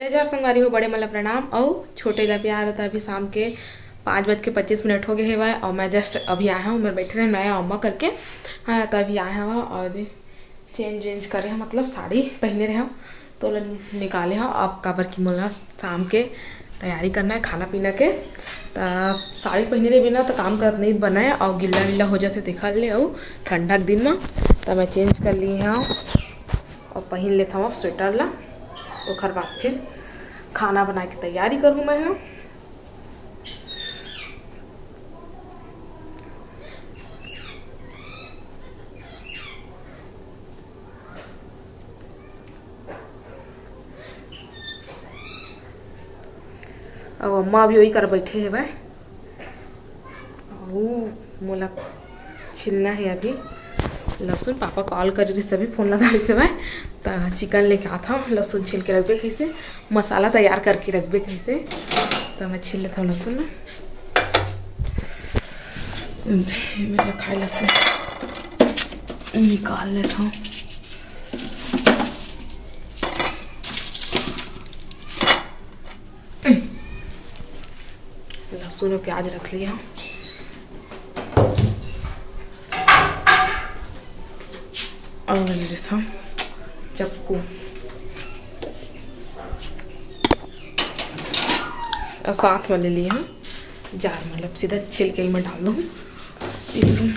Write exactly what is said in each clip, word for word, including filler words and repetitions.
जय जोहार संगवारी हो, बड़े मन ला प्रणाम अउ छोटे ला प्यार। त अभी शाम के पाँच बज के पच्चीस मिनट हो गए हेवय अउ मैं just अभी आए हूँ, मैं बैठे रहे नया अम्मा करके। हाँ, त अभी आए हूँ अउ चेंज वेंज करे हूँ, मतलब साड़ी पहने रहे हूँ तो ओला निकाले हूँ। अब काबर कि मोला शाम के तैयारी करना है खाना पीना के। त साड़ी पहने रहे बिना तो काम करत नहीं बने अउ गिल्ला विल्ला हो जाथे तेखर ले अउ ठंडा के दिन में। त मैं चेंज कर ली हूँ अउ पहन लेता हूँ अब स्वेटर ला। ओखर बाद फिर खाना बनाए के तैयारी करूँ मैं ह। अउ अम्मा अभी वही कर बैठे हेवय। अउ मोला छिलना है अभी लहसुन। पापा कॉल करे रहिस, अभी फोन लगा रहिस हवय, त चिकन लेके आत हव, लहसुन छिल के रखबे कइसे, मसाला तैयार करके रखबे कइसे। त मैं छिल लेथव लहसुन ला। ये मेरा खाए लहसुन निकाल लेथव। लहसुन अउ प्याज रख लिया। अउ ले लेथव चक्कू। अउ साथ में ले लिया जार, मतलब सीधा छिलके में डाल दूँ। पीसूँ।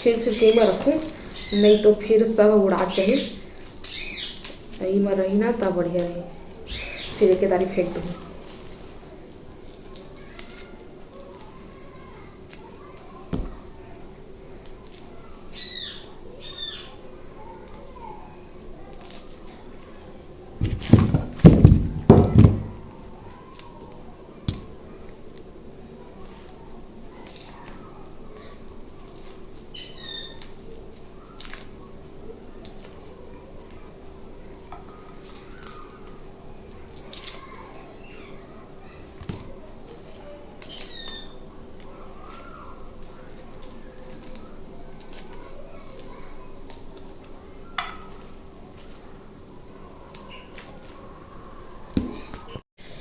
छील छील के एमा रखूँ, नहीं तो फिर सब उड़ा जाही। एमा रही ना, तब बढ़िया रही, फिर एक दारी फेंक दूँ।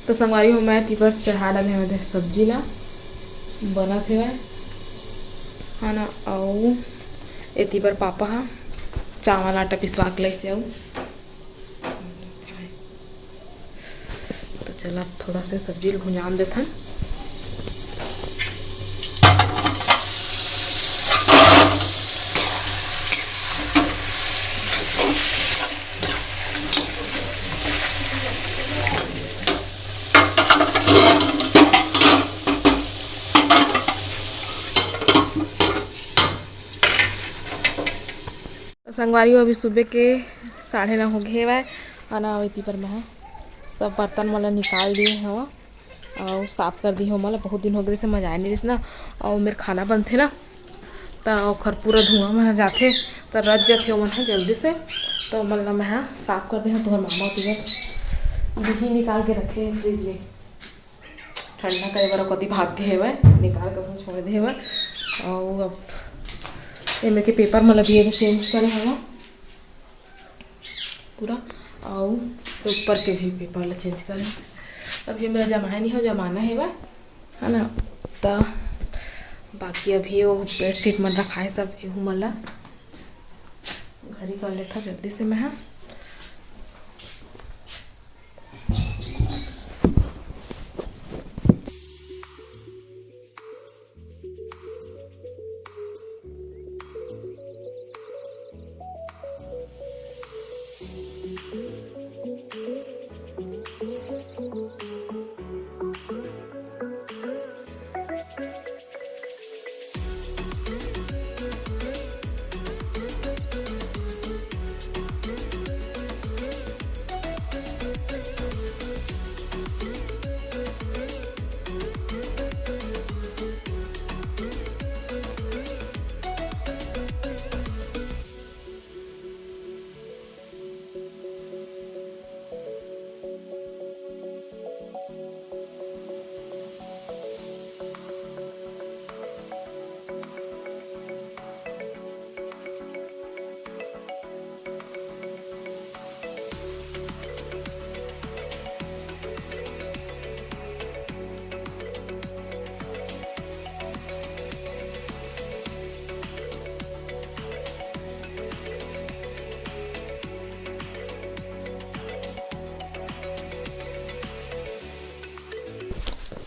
तो संगवारी हो, मैं एती बर चढ़ा डाले हवं सब्जी ला, बनत हेवय, है ना। अउ एती बर पापा ह चावल आटा पिसवा के लइसे अउ तो चला, थोड़ा से सब्जी ल भुंजान देथन। संगवारी हो, अभी सुबह के साढ़े नौ हो गए हवय, खाना आवती पर मैं सब बर्तन मन ला निकाल दिए हव अउ साफ कर दिए हव। मोला बहुत दिन हो गए से मजा नहीं रहिस ना, अउ मेर खाना बनथे ना, त ओखर पूरा धुआं मन जाथे, त रच जाथे ओमन ह जल्दी से। त ओमन ला मैं ह साफ कर दे हव। तुहर मामा ओती बर बिही निकाल के रखे हे फ्रिज में, ठंडा करे बर। कति भाग के हेवय, निकाल के उसने छोड़ दे हेवय। अउ अब एमे के पेपर मन ला भी एदे चेंज करे हव पूरा, अउ ऊपर के भी पेपर ला चेंज करे। अब ये मेरा जमाए नहीं हो, जमाना हेवय, है ना। त बाकी अभी वो बेडशीट मन रखाए सब, एहू मन ला घरी कर लेथा जल्दी से मैं ह।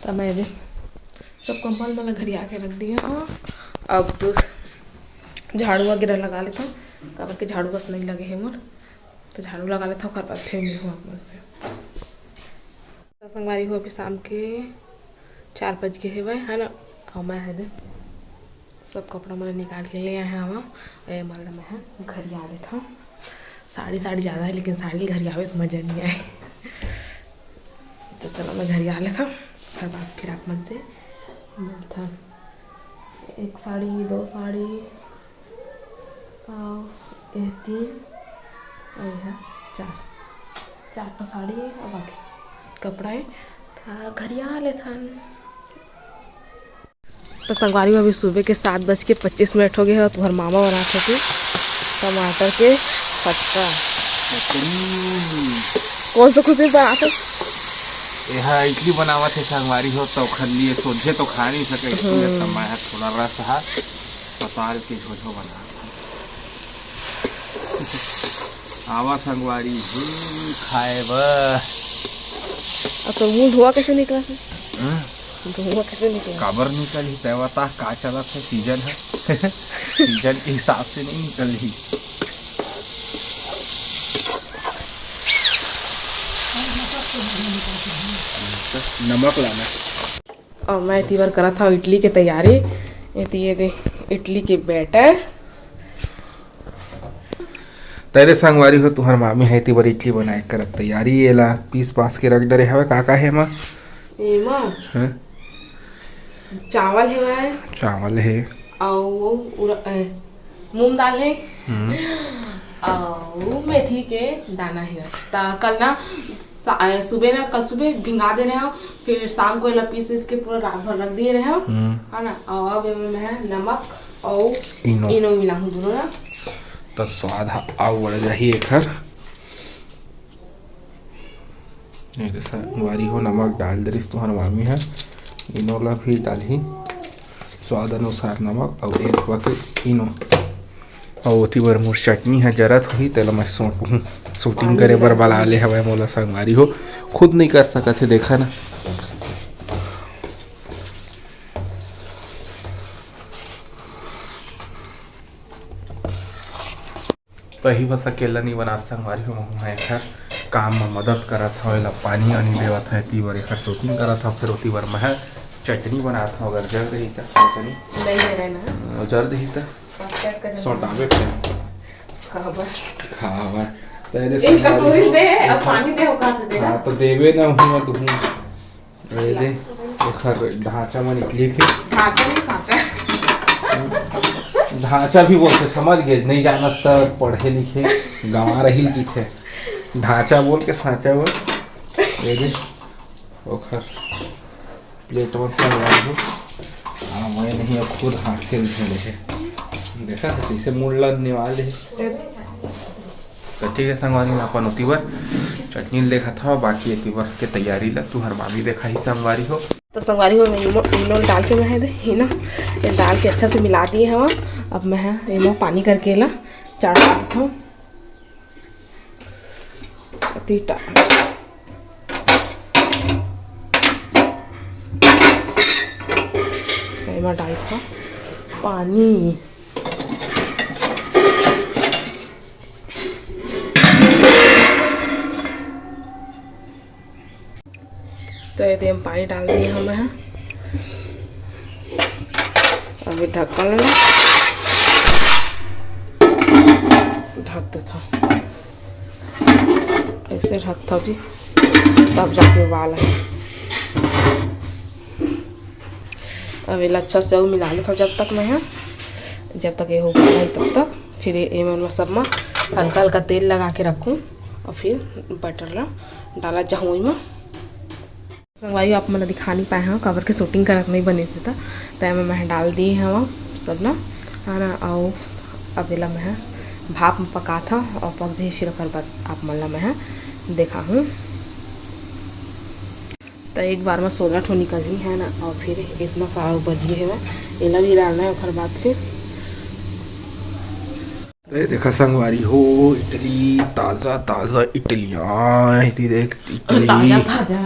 त मैं दे सब कंबल मन ला घरिया के रख दिया। अब झाड़ू वगैरह लगा लेता, काबर के झाड़ू बस नहीं लगे हे मोर, तो झाड़ू लगा लेता, ओकर बाद फिर मिलहूँ आप मन से। तो संगवारी हो, अभी शाम के चार बज के हेवय, है ना? और मैं है दे सब कपड़ा मन निकाल के ले आए हवं। ए मन ला मैं ह घरिया लेथव। साड़ी, साड़ी ज़्यादा है, लेकिन साड़ी घरियावे तो मज़ा नहीं आए। तो चलो, मैं घरिया लेथव, ओकर बाद फिर आप मन से मिलथन। एक साड़ी, दो साड़ी, और ये तीन, और यह चार, चार ठो साड़ी है और बाकी कपड़ा है। तो घरिया लेथन। तो संगवारी हो, अभी सुबह के सात बज के पच्चीस मिनट हो गए हे, तुम्हार मामा बनात हे टमाटर के खट्टा। कौन सा खुशी बनात हे? एहा इडली बनावत हे संगवारी हो, तो ओखर लिए सोझे तो खा नहीं सके, इसलिए तो मैं ह थोड़ा रस हा पताल के झोझो बनात हूँ। आवा संगवारी हो, खाए बर। अब तो मुंह धुआ कैसे निकला था? हाँ? धुआं कैसे निकला? काबर निकलही? तय बता, का चलत हे सीजन ह? सीजन के हिसाब से नहीं निकलही। नमक लाना। और मैं एती बर करत हव इडली के तैयारी। एती ये दे इडली के बैटर। तैरे संगवारी हो, तुहर मामी है एती बर इडली बनाए करत तैयारी। एला पीस पास के रख डरे हवे। का का हे एमा? एमा हाँ? चावल हेवय। चावल हे। अउ वो उर-, ए, मूंग दाल हे। हम्म। अउ मेथी के दाना हे। त कल ना सा-, ए, सुबह ना, कल सुबह भिंगा दे रहे हो, फिर शाम को एला पीस, पीस के पूरा रात भर रख दिए रहे हो, हम्म। है ना? अउ अब एमे मैं नमक अउ इनो। इनो मिलाहूँ दोनों ना। त स्वाद ह अउ बढ़ जाही एखर। ये तो संगवारी हो, नमक डाल दरिस तुहर मामी ह। इनो ला भी डालही स्वाद अनुसार नमक, अउ एक बकेट इनो। अउ ओती बर मोर चटनी ह जरत होही, तेला मैं सोटहूँ। शूटिंग करे बर बला ले हवय मोला संगवारी हो, खुद नहीं कर सकत हे, देखा ना। तही बस अकेला नहीं बना संगवारी हो, मैं एखर काम म मदद करत हव, एला पानी आनी देवत हव, एती बर एखर शूटिंग करत हव, फिर ओती बर मैं चटनी बनात हव। अगर जर रही त चटनी नहीं दे रहे ना। अ, जर जही त आप क्या कर सोटावे पे। काबर? काबर? त ये दे एक संगवारी कटोरी हो। दे, अब पानी दे, औकात दे ना। हाँ, तो देवे ना हूँ, मैं तुहूँ। ये दे, एखर ढांचा म निकली थे। ढांचा नहीं, सांचा। ढांचा भी बोलथे, समझ गए, नहीं जानस त पढ़े लिखे गंवा रही की थे। ढांचा बोल के सांचा बोल। ये दे, ओखर प्लेट मन संगवारी हो। हाँ, मैं नहीं, अब खुद हाथ से उठे रहे। देखा तो कैसे मुड़ ला निवाल है। तो ठीक है संगवारी, मैं अपन ओती बर चटनी ल देखत हव, बाकी एती बर के तैयारी ला तुहर मामी देखाही संगवारी हो। तो संगवारी हो, मैं इनो, इनो डाल के मैं है दे, है ना, ये डाल के अच्छा से मिला दिए हव। अब मैं है इनो पानी करके ला चाट देत हव। अतीटा। एमा डाल था पानी। तो ये दे हम पानी डाल दिए हमें हैं। अभी ढक्कन लगा, ढक देता हूँ। ऐसे ढकता जी, तब जाके उबाल है। अब एला अच्छा से अउ मिला लेथव जब तक मैं ह, जब तक ये हो गया है तब तक। फिर ये, ये मन में सब में हल्का हल्का तेल लगा के रखूँ और फिर बटर ला डाला जाहूँ एमा। संगवारी, आप मन ला दिखा नहीं पाए हव, काबर के शूटिंग करत नहीं बने से त, त एमा मैं डाल दिए हव सब ना, है ना। अउ अब एला मैं भाप में पकात हव और पक जाही, फिर ओकर बाद आप मन ला मैं देखाहूँ। त एक बार में सोलह ठो निकलही, है ना, और फिर इतना सारा बच गए हवय, एला भी डालना है ओकर बाद फिर। अरे देखा संगवारी हो, इडली, ताजा ताजा इडलियाँ, इतनी देख इडली। ताजा ताजा।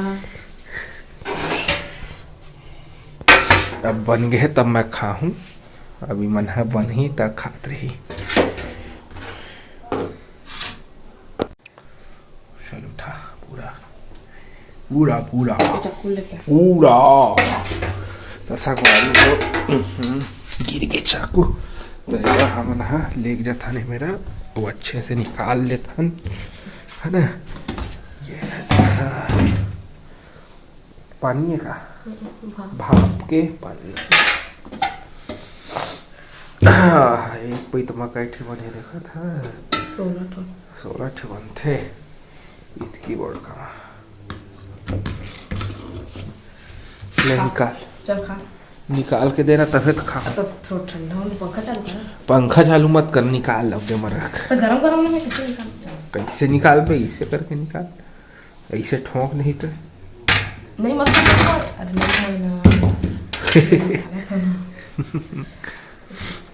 अब बन गे हे तब मैं खाहूँ। अभी मन ह बनही त खात रही। चल उठा, पूरा, पूरा, पूरा, ये चाकू लेके आ। पूरा। त संगवारी हो, उहुं, गिर गे चाकू। त एला हमन ह लेके जाथन, ए मेरा वो अच्छे से निकाल लेथन, है ना? ये पानी है का? हम्म, भाप। भाप के पानी। आह, एक पइत म कई ठी बने देखत ह? सोलह ठो। सोलह ठी बनथे, इतकी बड़का। ले खा। निकाल। चल खा। निकाल के देना तभे तो खा। अब तो थोड़ा ठंडा हो, पंखा चालू कर। पंखा चालू मत कर, निकाल अब दे मरक। तो गरम गरम में कैसे निकाल? कैसे निकाल बे? इसे करके निकाल। ऐसे ठोंक नहीं तो। नहीं, मत कर। अरे, नहीं, नहीं, नहीं।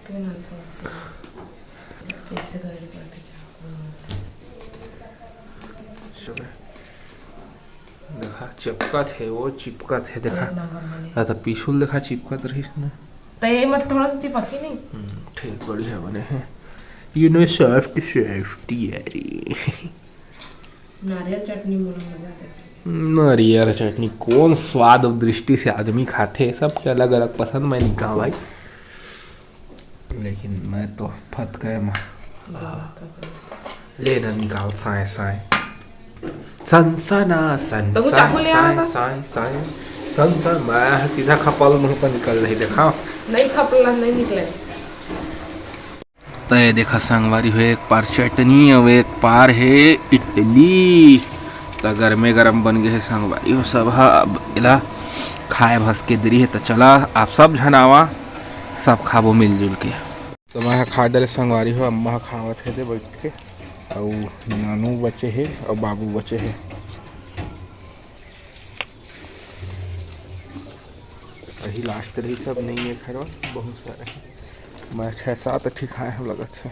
क्यों ना थोड़ा सा? कैसे कर करके चाकू? देखा, चिपकत हे, वो चिपकत हे, देखा। एक नंबर बने। आ, तो पीछू ल देखा, चिपकत रहिस ना। तो ये मत थोड़ा सा चिपकी नहीं? हम्म, ठीक, बढ़िया बने हे। You know, soft, soft, यारी। नारियल चटनी मोला मजा देथे। नारियल चटनी कौन स्वाद अउ दृष्टि से आदमी खाथे, सबके अलग-अलग पसंद, मैं नहीं कहा भाई, लेकिन मैं तो फतकय मा। ले ना निकाल साए साए। सन सना सन तो वो साए चाकू ले आना साए था। साए साए। सन सन, मैं सीधा खपल मुंह पर निकल रही, देखा। नहीं खपला, नहीं निकले। त ये देखा संगवारी हो, एक पार चटनी अउ एक पार हे इडली। त गरमे गरम बन गे हे संगवारी हो सब ह। अब एला खाए भस के देरी हे। त चला, आप सब झन आवा, सब खाबो मिलजुल के। त मैं ह खा डरे संगवारी हो, अम्मा ह खावत हे दे बइठ के, अउ नानू बचे हे अउ बाबू बचे हे। अही लास्ट रही, सब नहीं है घर में, बहुत सारे हैं। मैं छः सात ठी खाए हंव लगत हे।